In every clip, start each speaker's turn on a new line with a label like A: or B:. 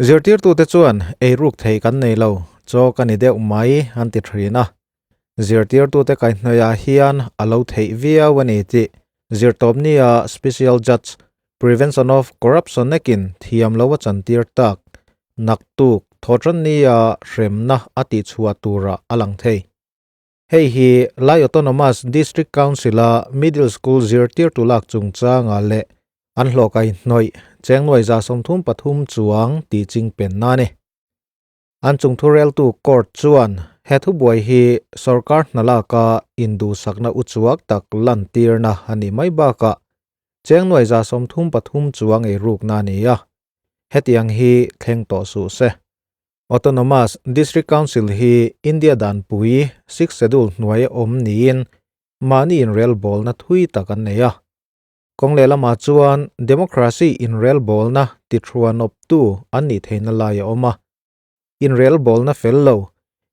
A: Zirtirtute chuan eiruk thei kan nei lo, chaw ka ni deuh mai an ti thin a. Zirtirtute kaihhnawihah hian a lo theih viau a ni tih Zirtawpnia Special Judge, Prevention of Corruption ekin thiam lo a chantir tak naktuk thawhtannia hremna a tihchhuah turah a lang thei. Hei hi Lai Autonomous District Council-a Middle School zirtirtu lak chungchangah leh an hlawhkai hnawih chengnuai 33 chuang tih ching penna a ni. An chungthureltu court chuan he thubuai hi sorkar hna laka induhsakna uchuak tak lantirna a nih mai bakah chengnuai 33 chuang eirukna a ni a, hetiang hi thleng tawh suh se. Autonomous District Council hi India danpui Sixth Schedule hnuai awm niin mahni inrelbawlna thui tak an nei a. Kawng lehlamah chuan democracy inrelbawlna tithruanawptu an nih theihna lai a awm a. Inrelbawlna fel lo,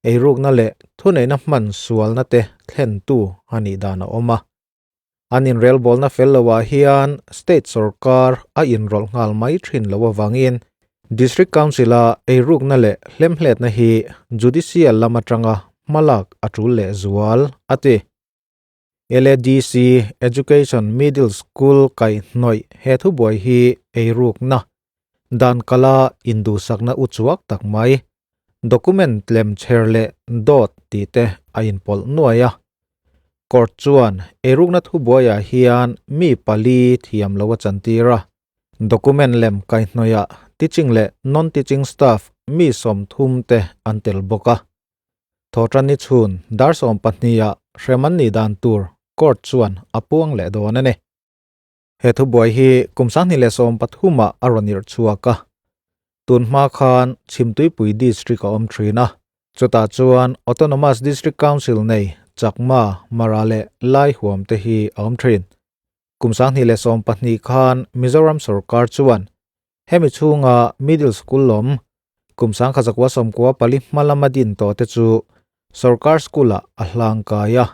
A: eirukna leh thuneihna hman sualna te thlentu a nih dan a awm a. An inrelbawlna fel loah hian state sorkar a inrawlh nghal mai thin lo avangin District Council-a eirukna leh hlemhletna hi judicial lam atanga hmalak a tul leh zual, a ti. LADC Education Middle School kaihhnawih he thubuai hi eirukna dan kala induhsakna uchuak tak mai, document lem chher leh dawt tih te a inpawlh nuai a. Court chuan eirukna thubuaiah hian mi pali thiam lo a chantir a, document lem kaihhnawihah teaching leh non-teaching staff mi 30 te an tel bawk a. Thawhtanni chhun dar 12 ah hrem an nih dan tur court chuan a puang leh dawn a ni. He thubuai hi kum 2013 ah a rawn irh chhuak a. Tun hma khan Chhimtuipui District a awm thin a. Chutah chuan Autonomous District Council nei Chakma, Mara leh Lai huam te hi a awm thin. Kum 2012 khan Mizoram sorkar chuan hemi chhunga Middle School awm kum 1994 hma lama din tawh te chu sorkar school ah a hlangkai a.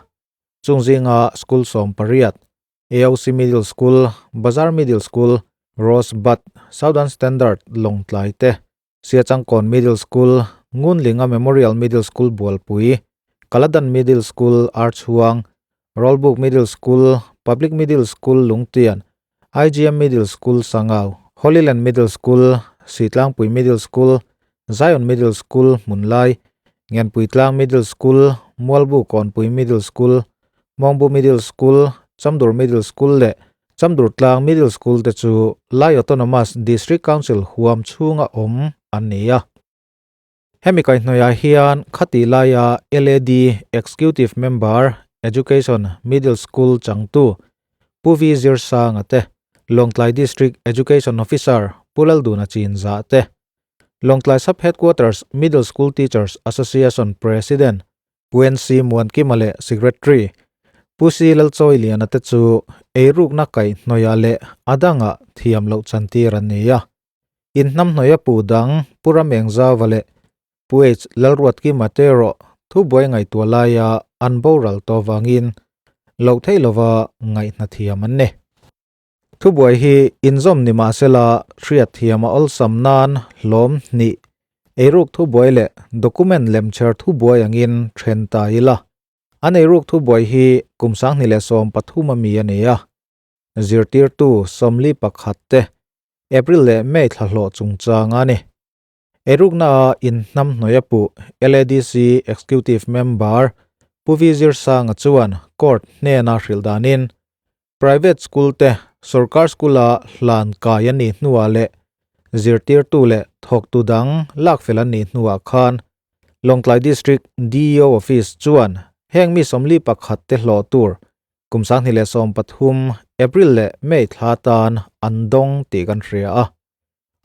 A: Chung zinga school 18 AOC Middle School, Bazar Middle School, Rosebud, Southern Standard, Lawngtlai te, Siachangkawn Middle School, Ngunlinga Memorial Middle School Bualpui, Kaladan Middle School, Archhuang, Rawlbuk Middle School, Public Middle School, Lungtian, IGM Middle School, Sangau, Holyland Middle School, Sitlangpui Middle School, Zion Middle School, Hmunlai, Ngenpuitlang Middle School, Mualbu Kawnpui Middle School, Mawngbu Middle School, Chamdur Middle School leh Chamdurtlang Middle School te chu Lai Autonomous District Council huam chhunga awm an ni a. Hemi kaihhnawihah hian khati laia LAD Executive Member, Education, Middle School changtu Pu V Zirsanga te, Lawngtlai District Education Officer Pu Lalduna Chinzah te, Lawngtlai Sub Headquarters Middle School Teachers Association President Pu NC Muankima leh Secretary Pu C Lalchawiliana te chu eirukna kaihhnawihah leh a dangah thiam loh chantir an ni a. Inhnamhnawih a pu dang Pu Ramengzauva leh Pu H Lalruatkima te erawh thubuai ngaihtuah laia an boral tawh avangin loh theih lova ngaihhna thiam an ni. Thubuai hi inzawm ni mahsela hriat thiam a awlsam nan hlawm hnih eiruk thubuai leh document lemchher thubuai angin then ta ila. An eiruk thubuai hi kum 2013 a mi a ni a. Zirtirtu 41 te April leh May thla hlawh chungchang a ni. Eirukna a inhnam hnawih a puh LADC Executive Member Pu V Zirsanga chuan court hnena hrilh danin Private school te sorkar school a hlan kai an nih hnuah leh zirtirtu leh thawktu dang lak fel an nih hnuah khan Lawngtlai District DEO Office chuan heng mi 41 te hlawh tur kum 2013 April leh May thla tan an dawng tih kan hria a.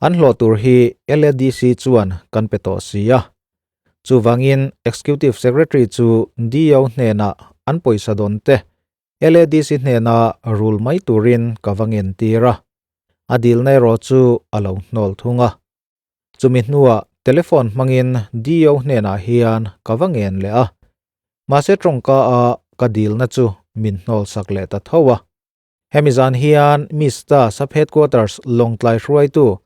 A: An hlawh tur hi LADC chuan kan pe tawh si a. Chuvangin Executive Secretary chu DEO hnenah an pawisa dawn te LADC hnena rul mai turin ka va ngen tir a, a dilna erawh chu a lo hnawl thung a. Chumi hnuah telephone hmangin DO hnenah hian ka va ngen leh a, mahse tawngka a ka dilna chu min hnawl sak leh ta tho a. Hemi zan hian Mista Sub Headquarters Lawngtlai hruaitu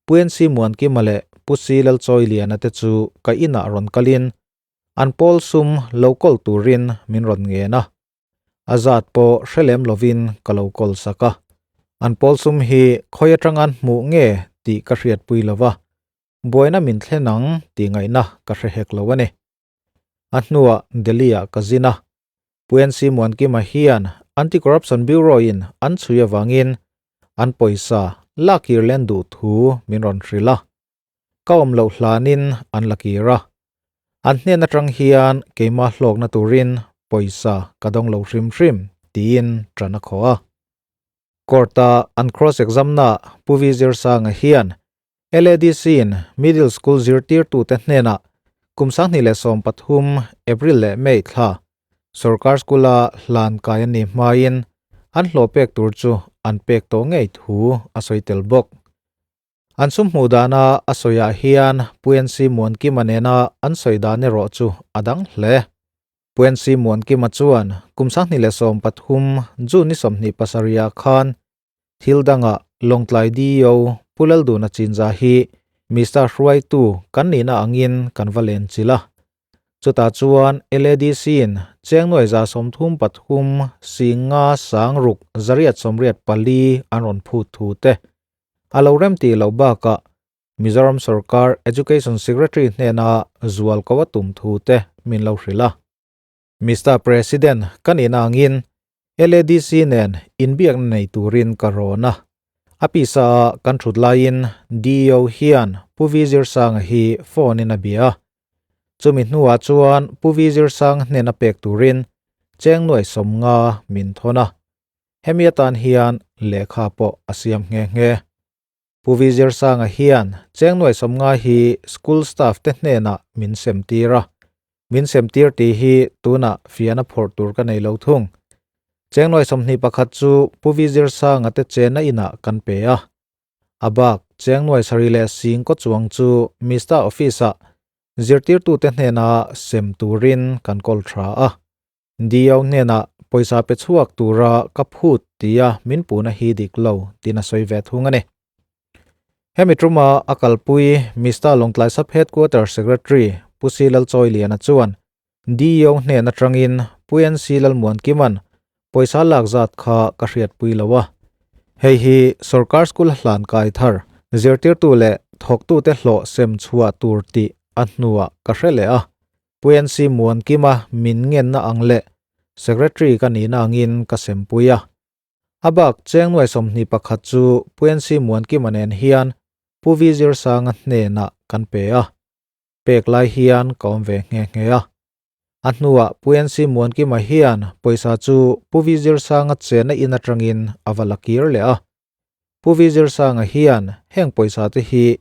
A: Pu NC Muankima leh Pu Si Lalchawiliana te chu ka inah rawn kalin an pawl sum lo kawl turin min rawn ngen a. A zat pawh hre lem lovin ka lo kawl sak a. An pawl sum hi khawi atang an hmuh nge tih ka hriatpui lo va, buaina min thlen ang tih ngaihna ka hre hek lo a ni. A hnuah Delhi-ah ka zin a, Pu NC Muankima hian Anti-Corruption Bureau-in an chhui avangin an pawisa lakir len duh thu min rawn hrilh a. Ka awm loh hlanin an la kir a. An hnen atang hian keimah hlawkna turin pawisa ka dawng lo hrim hrim tiin ṭan a khawh a. Court-a an cross exam-naah Pu V Zirsanga hian LADC-in Middle School zirtirtute hnenah kum 2013 April leh May thla sorkar school-a hlan kai a nih hmain an hlawh pek tur chu an pek tawh ngei thu a sawi tel bawk. An sum hmuh dana a sawiah hian Pu NC Muankima nena an sawi dan erawh chu a dang hle. Pu NC Muankima chuan kum 2013 June ni 27 ah khan thil danga Lawngtlai DEO Pu Lalduna Chinza hi Mister hruaitu kan nihna angin kan va len chilh a. Chutah chuan LADC-in cheng nuai 33 singa sang ruk zariat 84 an rawn phut thu te a lo rem tih loh bakah Mizoram sorkar Education Secretary hnena zual ko a tum thu te min lo hrilh a. Mister President, kan inangin LADC nen inbiakna nei turin ka rawn a. A pisa a kan thut laiin DEO hian Pu V Zirsanga hi phone in a bia a. Chumi hnuah chuan Pu V Zirsanga hnena pek turin cheng nuai 50 min thawn a. Hemi atan hian lehkha pawh a siam nghe nghe. Pu V Zirsanga hian cheng nuai 50 hi school staff te hnenah min sem tir a. Min sem tir tih hi tunah fiahna phawrh tur ka nei lo thung. Cheng nuai 21 chu Pu V Zirsanga te chenna inah kan pe a. A bak cheng nuai sarih leh sing kaw chuang chu Mista office-ah zirtirtute hnena sem turin kan kawl tha a. Dio hnenah pawisa pe chhuak tura ka phut tia min puhna hi dik lo tiin a sawi ve thung a ni. Hemi tuma a kalpui Mister Lawngtlai Sub Headquarter Secretary Pu Si Lalchawiliana chuan Dio hnen atangin Pu NC Lalmuankiman pawisa lak zat kha ka hriatpui lo a. Hei hi sorkar school hlan kai thar zirtirtu leh thawktute hlawh sem chhuah tur tih a hnuah ka hre leh a. Pu NC Muankima min ngenna ang leh Secretary ka nihna angin ka sempui a. A bak cheng nuai 21 chu Pu NC Muankima nen hian Pu V Zirsanga hnenah kan pe a. Pek lai hian ka awm ve nghe nghe a. A hnuah Pu NC Muankima hian pawisa chu Pu V Zirsanga chenna in atangin a va la kir leh a. Pu V Zirsanga hian heng pawisa te hi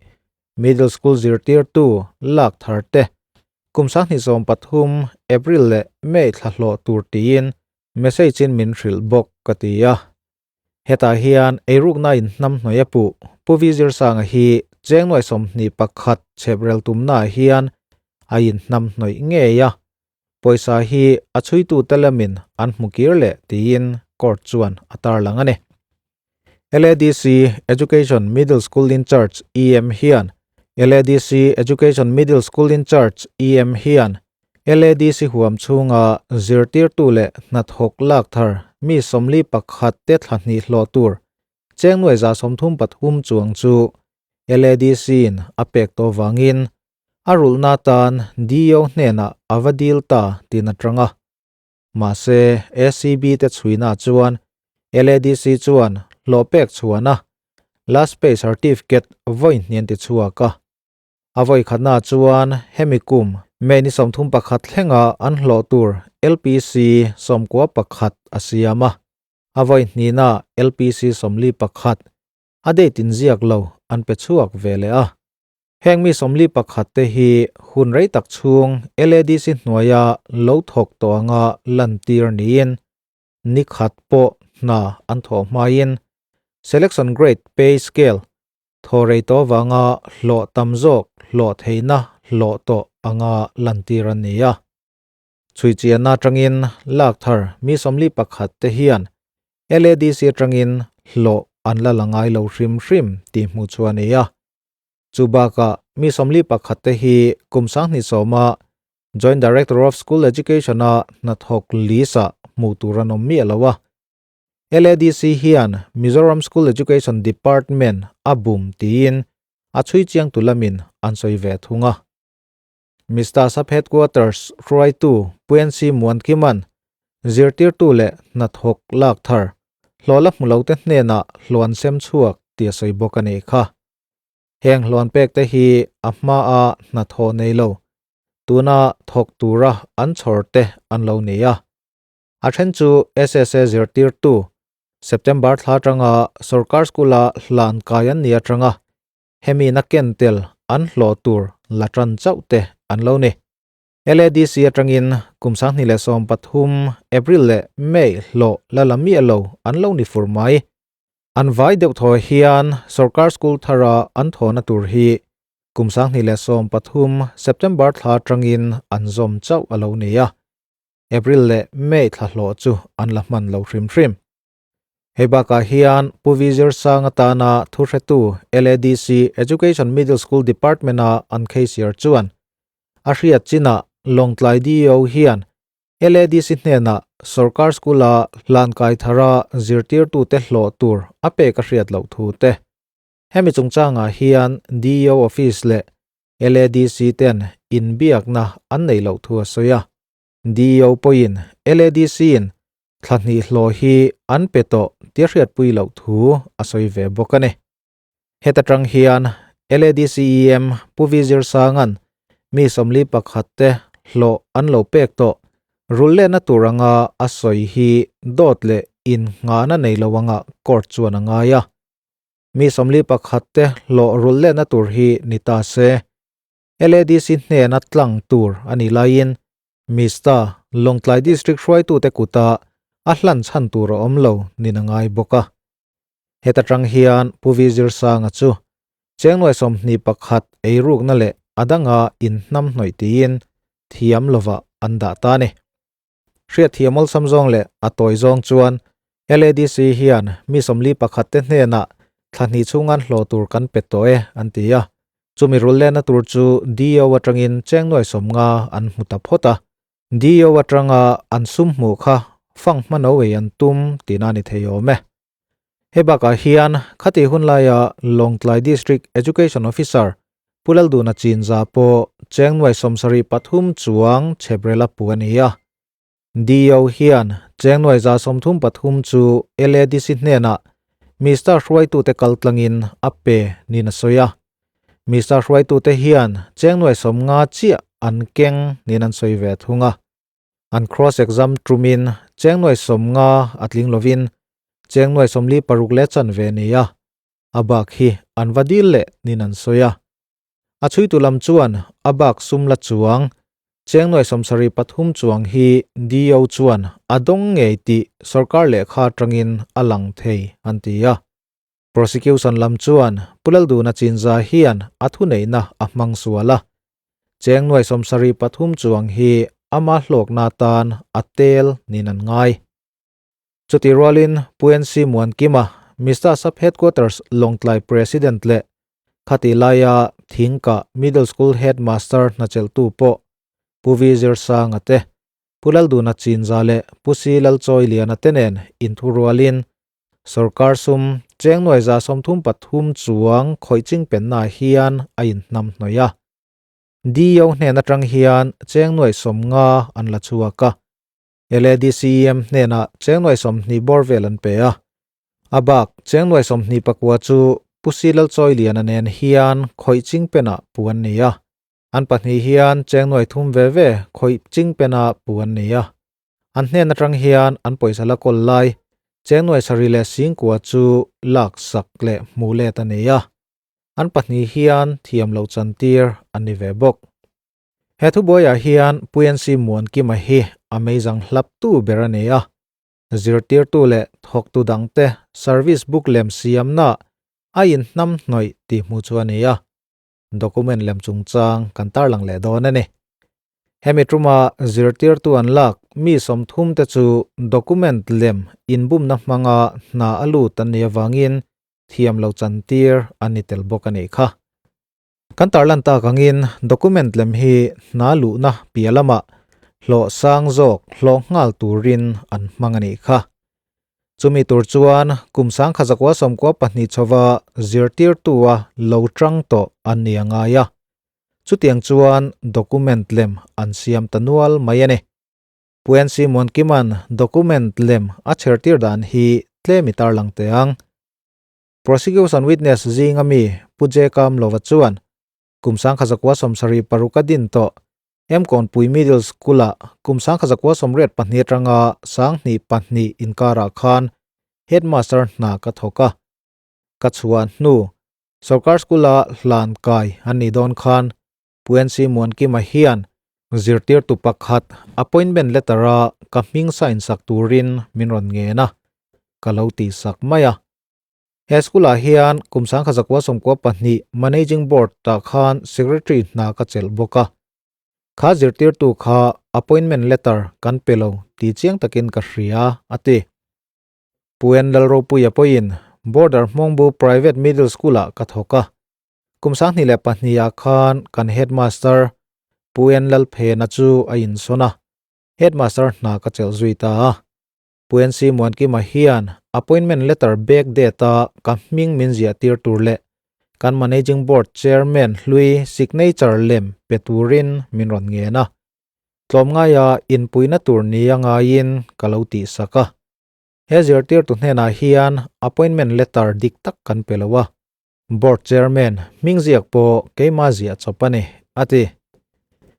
A: Middle School zirtirtu lak thar te kum 2013 April leh May thla hlawh tur tiin message in min hrilh bawk ka ti a. Hetah hian eirukna in hnam hnuai a puh Pu V Zirsanga hi cheng nuai 21 chheprel tumnaah hian a in hnam hnawih ngei a. Pawisa hi a chhuitu te lamin an hmu kir leh tiin court chuan a tarlang a ni. LADC Education Middle School in Charge EM hian LADC Education Middle School in Charge EM hian LADC huam chhunga zirtirtu leh hnathawk lak thar mi 41 te thla hnih hlawh tur cheng nuai 133 chuang chu LADC in a pek tawh vangin a rulhna tan DEO hnenah a va dil ta tin atanga. Mahse, ACB te chhuina chuan LADC chuan hlawh pek chhuana last pay certificate vawi hnian ti chhuak a. A vawi khatna chuan hemi kum May ni 31 thlenga an hlawh tur LPC 91 a siam a. A vawi hnihna LPC 41 a date in ziak lo an pe chhuak ve leh a. Heng mi 41 te hi hun rei tak chhung LADC hnuaia lo thawk tawh anga lan tir niin ni khat pawh hna an thawh hmain selection grade pay scale thaw rei tawh wanga hlawh tam zawk hlawh theihna hlawh tawh anga lan tir an ni a. Chui chianna tangin lak thar mi 41 te hian LADC tangin hlawh an la langai lo hrim hrim ti hmu chu ani a. Chu bakah mi 41 te hi kum 2010-a Joint Director of School Education-a hnathawk list-ah hmuh tur an awm miah lo a. LADC hian Mizoram School Education Department a bum tiin a chhui chiangtu lamin an sawi ve thung a. Mister Sub Headquarters hruaitu Pu NC Muankima'n zirtirtu leh hnathawk lak thar hlawh la hmu lote hnenah hluan sem chhuak tih a sawi bawk a nih kha. Heng hluan pek te hi a hmaa hnathawh nei lo, tuna thawk tura an chhawr te an lo ni a. A then chu SSA zirtirtu September thla atanga sorkar school-a hlan kai an ni atanga hemi na ken tel an hlawh tur la tan chauh te an lo ni. LADC atangin kum 2013 April leh May hlawh la la miah lo an lo ni fur mai. An vai deuh thaw hian sorkar school thara an thawhna tur hi kum 2013 September thla atangin an zawm chauh a lo ni a. April leh May thla hlawh chu an la hman lo hrim hrim. Hei bakah hian Pu Vizir Sang atana thuhretu LADC Education Middle School Department-a an Cashier chuan a hriat chinah Lawngtlai DEO hian LADC hnenah sorkar school-a hlankai thara zirtirtute hlawh tur a pek a hriat loh thu te. Hemi chungchangah hian DEO office leh LADC ten inbiakna an nei loh thu a sawi a. DEO pawhin LADC-in thla hnih hlawh hi an pe tawh tia hriatpui loh thu a sawi ve bawk a ni. Heta tang hian LADCEM Pu Vi Zirsanga'n mi 41 te hlawh an lo pek tawh rul lehna tur anga a sawi hi dawt leh innghahna nei lo anga court chuan a ngai a. Mi 41 te hlawh rul lehna tur hi ni ta se, LADC hnena tlang tur a nih laiin Mista, Lawngtlai District hruaitute kuta a hlan chhan tur a awm lo nin a ngai bawk a. Heta tang hian Pu Vi Zirsanga chu chengnuai 21 eirukna leh a danga inhnam hnawih tiin thiam lovah an dah ta a ni. Hriatthiam awlsam zawng leh a tawi zawng chuan LADC hian mi 41 te hnenah thla hnih chhungan hlawh tur kan pe tawh e an ti a. Chumi rul lehna tur chu DO atangin chengnuai 50 an hmu ta phawt a. DO atanga an sum hmuh kha fang hmano ei an tum tihna a ni thei awm e. Hei bakah hian khati hun laia Lawngtlai District Education Officer Pu Lalduna Chinza pawh chengnuai 73 chuang chheprela pu a ni a. DO hian chengnuai 133 chu LADC hnenah Mister hruaitute kaltlangin a pe niin a sawi a. Mister hruaitute hian chengnuai 50 chiah an keng niin an sawi ve thung a. An cross exam tumin chengnuai 50 a tling lovin chengnuai 46 leh chanve a ni a. A bak hi an va dil leh niin an sawi a. A chhuitu lam chuan a bak sum la chuang chengnuai 73 chuang hi DO chuan a dawng ngei tih sorkar lehkha atangin a lang thei an ti a. Prosecution lam chuan Pu Lalduna Chinza hian a thuneihna a hmang sual a. Chengnuai 73 chuang hi ama hlawkna atan a tel niin an ngai. Chuti rualin Pu NC Muankima, Mista Sub Headquarters Lawngtlai President leh khati laia Thingka Middle School Headmaster hnachelhtu pawh Pu Vi Zirsanga te, Pu Lalduna Chinza leh Pu Si Lalchawi Liana te nen inthurualin sorkar sum chengnuai 133 chuang khawih chingpenna hian a inhnam hnawih a. DO hnen atang hian chengnuai 50 an la chhuak a. LADCEM hnenah chengnuai 20 bawr vel an pe a. A bak chengnuai 29 chu Pu Si Lalchawi Liana nen hian khawih chingpena pu an ni a. An pahnih hian chengnuai 3 ve ve khawih chingpena pu an ni a. An hnen atang hian an pawisa la kawl lai chengnuai 7 leh 9,000 chu lak sak leh hmu let a ni a. An pahnih hian thiam lo chantir an ni ve bawk. He thubuaiah hian Pu NC Muankima hi a meizang hlap tu ber a ni a. Zirtirtu leh thawktu dangte service book lem siamna a inhnam hnawih tih hmu chu a ni a. Document lem chungchang kan tarlang leh dawn a ni. Hemi tuma zirtirtu an lak mi 30 te chu document lem inbumna hmanga hna a lut an ni avangin thiam lo chantir an ni tel bawk a nih kha. Kan tarlan tak angin document lem hi hna luhna piah lamah hlawh sang zawk hlawh nghal turin an hmang a nih kha. Chumi tur chuan kum sangkha zakua sawmkua pahnih chhova zirtirtua lo tang tawh an ni a ngai a. Chutiang chuan document lem an siam ta nual mai a ni. Pu NC Muankima'n document lem a chhertir dan hi tlem i tarlang teh ang. Prosecution witness zinga mi Pu J Kamlova chuan kum sangkha zakua sawmsarih paruk a din tawh Emkawnpui Middle School-ah kum 1982 atanga 2002 inkarah khan Headmaster hna ka thawk a. Ka chhuah hnu Sorkar School-a hlan kai an nih dawn khan Pu NC Muankima hian zirtirtu pakhat appointment letter-a ka hming sign sak turin min rawn ngen a, ka lo tihsak mai a. He school-ah hian kum 1992 Managing Board tah khan Secretary hna ka chelh bawk a. Kha zirtirtu kha appointment letter kan pe lo tih chiang takin ka hria, a ti. Pu En Lalropuia pawhin Border Hmawngbu Private Middle School-ah ka thawk a. Kum 2002 ah khan kan Headmaster Pu En Lalphena chu a insawn a, Headmaster hna ka chelh zui ta a. Pu NC Muankima hian appointment letter back date a ka hming min ziah tir tur leh kan Managing Board Chairman hlui signature lem pe turin min rawn ngen a. Tlawmngaia inpuina tur ni a ngaiin ka lo tihsak a. He zirtirtu hnenah hian appointment letter dik tak kan pe lo a. Board Chairman hming ziak pawh keimah ziah chawp a ni, a ti.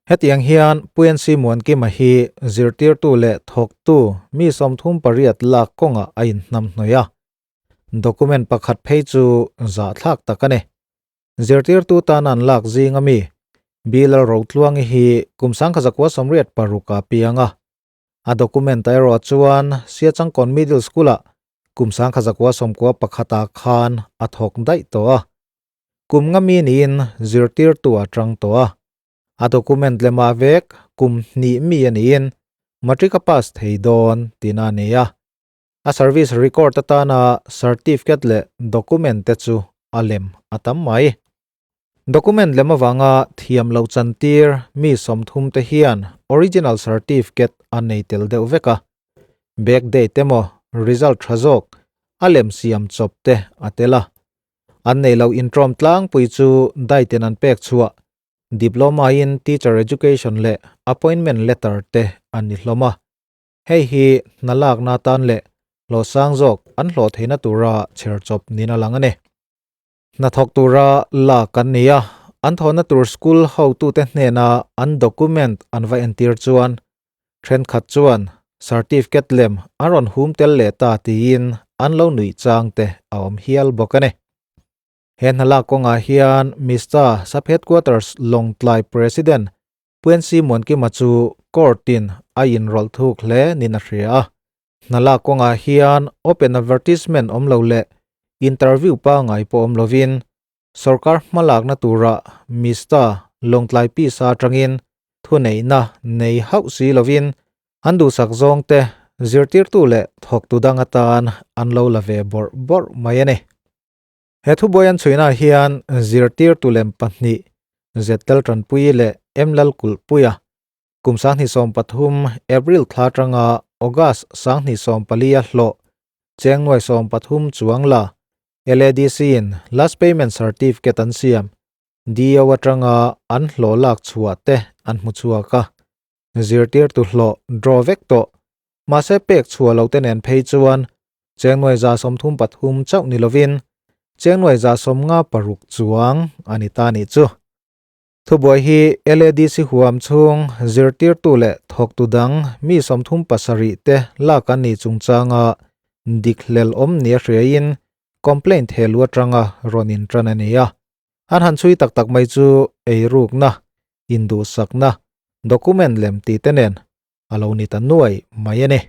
A: Hetiang hian Pu NC Muankima hi zirtirtu leh thawktu mi 38 lak kawngah a inhnamhnawih a. Document pakhat phei chu zahthlak tak a ni. Zirtirtu tan an lak zing ami Bilal Rotluangi hi kum 1986 ah piang a. A document ah erawh chuan Siachangkawn Middle School-ah kum 1991 ah khan a thawk daih tawh a. Kum nga mi niin zirtirtu a tang tawh a. A document lemah vek kum hnih mi a niin matric a pass thei dawn tihna a ni a. A service record atana certificate leh document te chu a lem a tam mai. Document lem avanga thiam loh chantir mi 30 te hian original certificate an nei tel deuh vek a. Back date emaw result tha zawk a lem siam chawp te a tel a. An nei loh intrawm tlangpui chu daiten an pek chhuah diploma in teacher education leh appointment letter te an ni hlawm a. Hei hi hna lakna atan leh hlawh sang zawk an hlawh theihna tura chher chawp niin a lang a ni. Hnathawk tura lak an ni a, an thawhna tur school hotute hnena an document an va entir chuan thenkhat chuan certificate lem an rawn hum tel leh ta tiin an lo nuih chang te a awm hial bawk a ni. He hna lak kawngah hian Mister Sub Headquarters Lawngtlai President Pu NC Muankima chu court-in a inrawlh thuk hle niin a hria a. Hna lak kawngah hian open advertisement awm lo leh interview pangngai pawh awm lovin sorkar hmalakna tura Mister Lawngtlai Pisa atangin thuneihna nei hauh si lovin an duhsak zawngte zirtirtu leh thawktu dang atan an lo la ve bawrh bawrh mai a ni. He thubuai an chhuihnaah hian zirtirtu lem pahnih Zettel Tanpuii leh M Lalkulhpuia Kum 2013 April thla atanga August 2014 a hlawh cheng nuai 13 chuang la LADC in Last Payment Certificate an siam DO atanga an hlawh lak chhuah te an hmu chhuak a. Zirtirtu hlawh draw vek tawh mahse pek chhuah lo te nen phei chuan cheng nuai 133 chauh ni lovin cheng nuai 156 chuang a ni ta nih chu. Thubuai hi LADC huam chhung zirtirtu leh thawktu dang mi 37 te lak an nih chungchanga dik hlel awm nia hriain complaint helu atanga rawn intan a ni a. An han chhui tak tak mai chu eirukna, induhsakna, document lem tih te nen a lo ni ta nuai mai a ni.